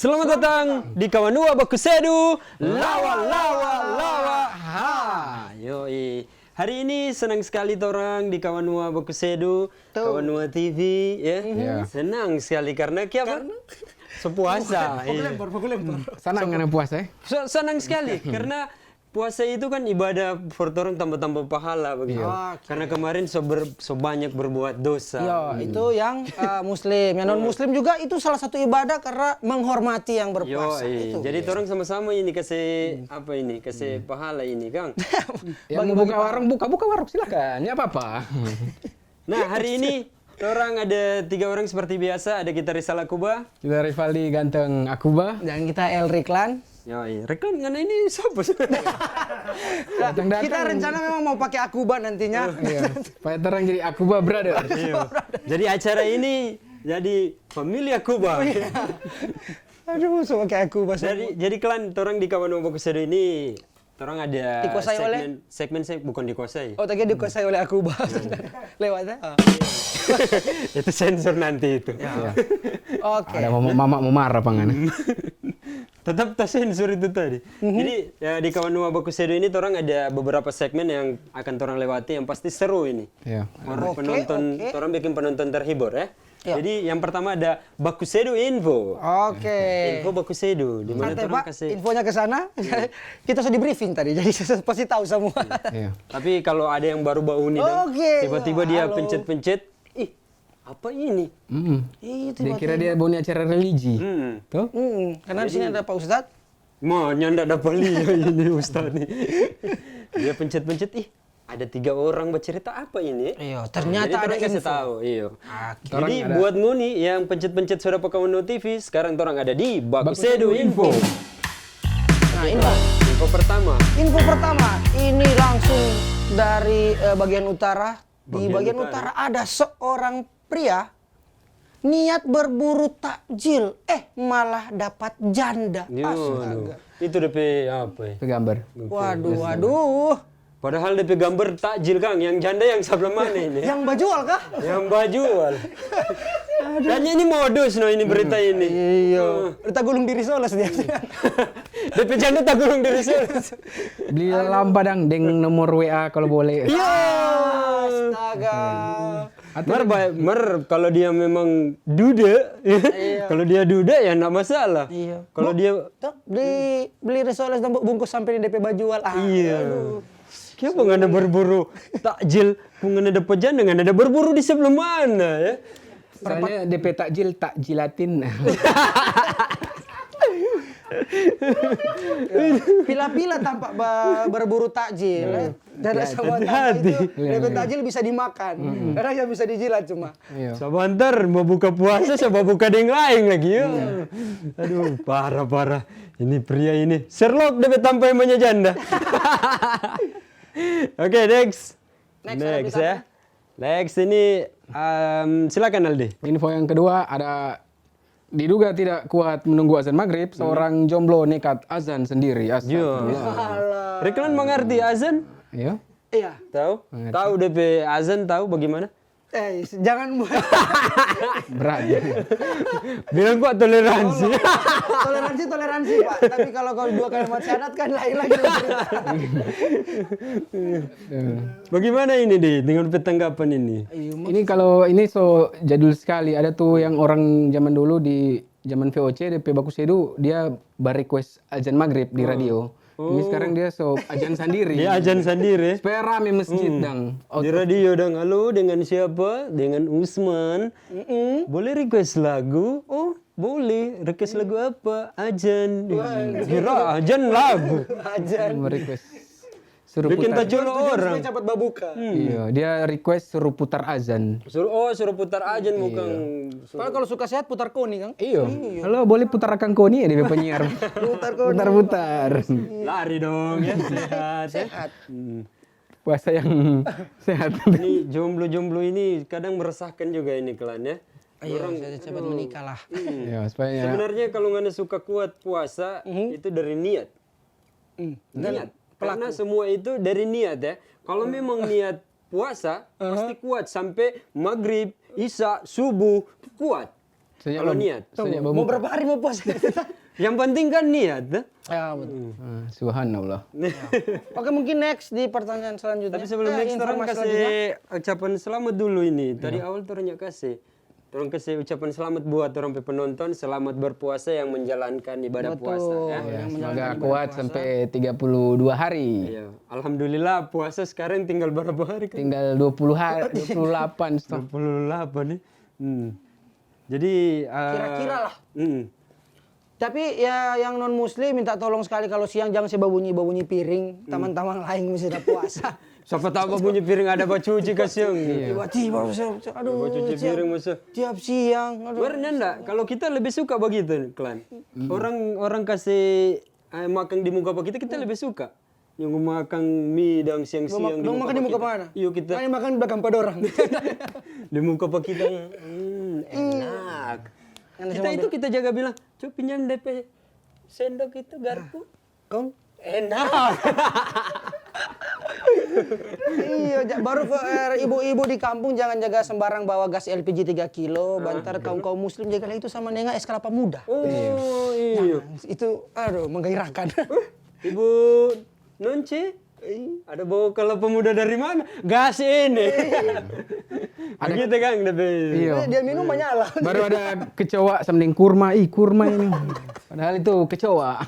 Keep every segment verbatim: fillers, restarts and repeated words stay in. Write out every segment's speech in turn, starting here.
Selamat datang di Kawanua Bakusedu, lawa, lawa, lawa, ha. Yoi. Hari ini senang sekali torang di Kawanua Bakusedu, Kawanua T V, ya. Iya. Senang sekali karena kiapa? Karena so puasa. Baku lempar, baku lempar. Sanang ngana puasa, eh? So, senang sekali karena puasa itu kan ibadah for torang tambah-tambah pahala begitu. Iya. Oke. Karena kemarin so ber-, so banyak berbuat dosa. Iya, itu yang, eh, muslim. Yang non muslim juga itu salah satu ibadah karena menghormati yang berpuasa. Yo, iya. Itu. Jadi torang sama-sama ini kasih apa ini? Kasih pahala ini, kang. Yang mau buka warung, buka, buka warung, silakan, nggak apa-apa. Nah, hari ini torang ada tiga orang seperti biasa. Ada kita Rizal Akuba. Kita Rivaldi ganteng Akuba. Dan kita El Riklan. Yoi, Riklan ngana ini siapa sih? Datang-datang. Kita rencana memang mau pakai Akuba nantinya. Iya, supaya torang jadi Akuba Brother. Iya. Jadi acara ini jadi family Akuba. Aduh, so pakai Akuba semua. Jadi, jadi klan torang di Kawanua Bakusedu ini torang ada segmen, segmen se-, bukan dikuasai. Oh, tadi dikuasai oleh Akuba. Lewat, ya? Itu sensor nanti itu. Ya. Oke. Ada mama, mama mau marah apa ngana? Tetap ta sensor itu tadi. Jadi, ya, di Kawanua Bakusedu ini torang ada beberapa segmen yang akan torang lewati yang pasti seru ini. Iya. For penonton, torang bikin penonton terhibur, ya. Iya. Jadi, yang pertama ada Bakusedu Info. Oke. Info Bakusedu, di mana torang kasih infonya ke sana. Kita sudah di-briefing tadi, jadi pasti tahu semua. Iya. Tapi kalau ada yang baru bau nih, dong, tiba-tiba dia pencet-pencet, "Ih, apa ini?" Dia kira dia bau ni acara religi. Tuh? Karena di sini ada Pak Ustadz. Ma, nyanda dapa lia ini Ustadz nih. Dia pencet-pencet, "Ih, ada tiga orang bercerita apa ini?" Iyo, ternyata ada info. Tahu, iyo. Oke. Jadi buat ngoni yang pencet-pencet sudah pakai Uno T V, sekarang torang ada di Bakusedu Info. Nah, info. Info pertama. Info pertama, ini langsung dari, eh, bagian utara. Di bagian utara ada seorang pria niat berburu takjil, eh, malah dapat janda. Astaga. Itu depe apa ya? Depe gambar. Waduh, waduh. Padahal depe gambar takjil, kang. Yang janda yang sebelah mana ini? Yang bajual kah? Yang bajual. Dan ini modus, no, ini berita ini. Iya. Tagulung di Risoles dia. Depe janda tagulung di Risoles. Beli lampa dang, deng nomor W A kalau boleh. Iya. Astaga. Mer, ba-, mer, kalau dia memang duda, kalau dia duda, ya ndak masalah. Iya. Kalau dia beli, beli Risoles dan bungkus sampai di depe bajual. Ah, iya. Kiapa ngana berburu takjil, ngana dapa janda, ngana ada berburu di sebelah mana, ya? Soalnya depe takjil, tak jilatin. Pila-pila tampa ba-, berburu takjil, eh. Daerah Sawan Tampa itu, depe takjil bisa dimakan. Kadang yang bisa dijilat cuma. Iya. Sabantar, mo buka puasa, so babuka deng laeng lagi, yo. Aduh, parah, parah. Ini pria ini. Sherlock depe tampa yang manya janda. Oke, next. Next, ya. Next ini, em, silakan, Aldi. Info yang kedua, ada diduga tidak kuat menunggu azan maghrib, seorang jomblo nekat azan sendiri. Astagfirullah. Riklan mengerti azan? Iya. Iya. Tahu? Mengerti. Tahu depe azan, tahu bagaimana? Eh, jangan buat. Berat. Bilang kuat toleransi. Toleransi, toleransi, Pak. Tapi kalau, kalau dua kalimat syahadat kan lain lagi cerita. Bagaimana ini, Di, dengan petanggapan ini? Ini kalau ini so jadul sekali. Ada tuh yang orang zaman dulu di zaman V O C, depe Bakusedu, dia ba-request azan maghrib di radio. Ini sekarang dia so azan sandiri. Dia azan sandiri. Supaya rame masjid dang. Di radio dang, "Halo, dengan siapa?" "Dengan Usman." "Boleh request lagu?" "Oh, boleh. Request lagu apa?" "Azan." Kira azan lagu. Azan. Request. Bikin tajolo orang. Supaya cepat babuka. Iya, dia request suruh putar azan. Suruh, oh, suruh putar azan, bukan. Padahal kalau suka sehat, putar koni, kang. Iya. Halo, boleh putar akang koni ya, dia penyiar. Putar koni. Putar-putar. Lari dong, ya, sehat, ya. Sehat. Puasa yang sehat. Ini jomblo-jomblo ini kadang meresahkan juga ini, klan, ya. Ayo, orang, saya cepat menikah lah. Iya, supaya. Sebenarnya kalau ngana suka kuat puasa, itu dari niat. Niat. Karena semua itu dari niat, ya. Kalau memang niat puasa, pasti kuat sampai maghrib, isya, subuh, kuat. Kalau niat. Tunggu, mau berapa hari mau puasa? Yang penting kan niat, eh? Ya, betul. Ah, subhanallah. Oke, mungkin next di pertanyaan selanjutnya. Tapi sebelum eh, next, orang kasih ucapan selamat dulu ini. Tadi awal orang kasih. Orang kasih ucapan selamat buat orang pe penonton, selamat berpuasa yang menjalankan ibadah puasa. Ya. Ya, semoga kuat sampai tiga puluh dua hari. Ya. Alhamdulillah puasa sekarang tinggal berapa hari kan? Tinggal dua puluh hari, dua puluh delapan. dua puluh delapan nih. Hmm. Jadi uh, kira-kira lah. Hmm. Tapi ya yang non muslim minta tolong sekali kalau siang jangan se babunyi babunyi piring, hmm. Teman-teman lain mesti ada puasa. Siapa tahu babunyi piring ada bacuci kasihan. Tiba-tiba aduh. Bacuci piring musuh. Tiap siang. Aduh. Benar enggak? Kalau kita lebih suka begitu, klan. Hmm. Orang orang kasih eh, makan di muka apa kita kita hmm. Lebih suka. Yang makan mie dan siang-siang. Dong makan di muka mana? Iyo kita. Kan makan belakang pada orang. Di muka apa kita? Hmm, enak. Kita itu kita jaga bilang, "Coba pinjam depe sendok itu garpu." Kong? Enak. Iya, baru eh, ibu-ibu di kampung jangan jaga sembarang bawa gas L P G tiga kilo, bantar kaum-kaum muslim jaga itu sama nenga es kelapa muda. Oh, iya. Itu aduh menggairahkan. Ibu Nonce, ada bawa kelapa muda dari mana? Gas ini. Ada gitu kan, dia minum banyak lah. Baru ada kecoa sama kurma, ih kurma ini. Padahal itu kecoa.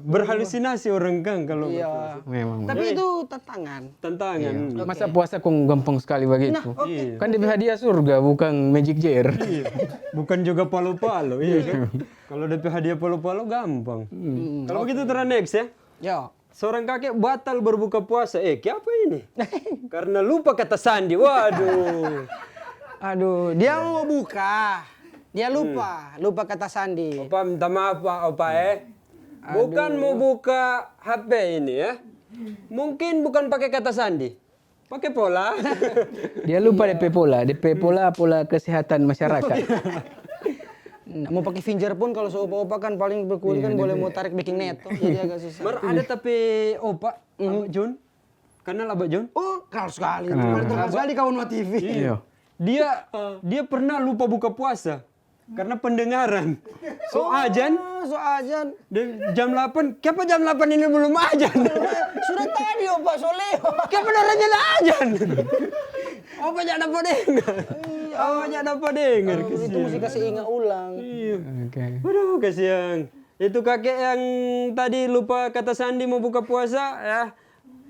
Berhalusinasi orang kan kalau iya. Memang. Tapi itu tantangan. Tantangan. Iya. Masa puasa kong gampang sekali begitu. Nah, okay. Kan dia hadiah surga bukan magic jar. Iya. Bukan juga palo-palo, iya kan? Kalau dia hadiah palo-palo gampang. Hmm. Kalau begitu terus next ya. Ya. Seorang kakek batal berbuka puasa. Eh, kiapa ini? Karena lupa kata sandi. Waduh. Aduh, dia mau buka. Dia lupa, hmm. Lupa kata sandi. Opa minta maaf, Pak, Opa eh. Bukan mau buka H P ini ya. Mungkin bukan pakai kata sandi. Pakai pola. Dia lupa depe pola, depe pola pola kesehatan masyarakat. Nah, mau pakai finger pun kalau seupa-upa kan paling berkulit kan boleh mau tarik bikin net toh, jadi agak susah. Mar ada tapi opa, Abah John. Kenal Abah John? Oh, kenal sekali. Kenal sekali kawan Wa T V. Iya. Dia dia pernah lupa buka puasa. Karena pendengaran. So ajan. So ajan. Jam delapan. Kiapa jam delapan ini belum ajan? Sudah tadi, Opa Soleh. Kiapa dorangnya ajan? Opa jangan apa dengar. Opa jangan apa dengar. Itu mesti kasih ingat ulang. Iya. Oke. Waduh, kasihan. Itu kakek yang tadi lupa kata sandi mau buka puasa ya.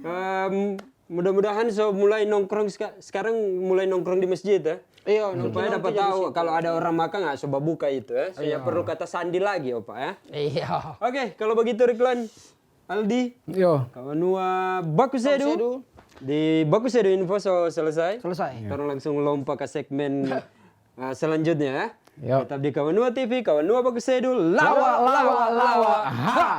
Um, Mudah-mudahan so mulai nongkrong sekarang mulai nongkrong di masjid ya. Iya, supaya dapat tahu kalau ada orang makan nggak so babuka itu ya. Saya perlu kata sandi lagi opa ya. Iya. Oke, kalau begitu Riklan, Aldi, yo, kawanua baku sedu. Di baku sedu info so selesai. Selesai. Kita langsung lompat ke segmen uh, selanjutnya ya. Yo. Tetap di kawanua T V, kawanua baku sedu. Lawa, lawa, lawa. Ha.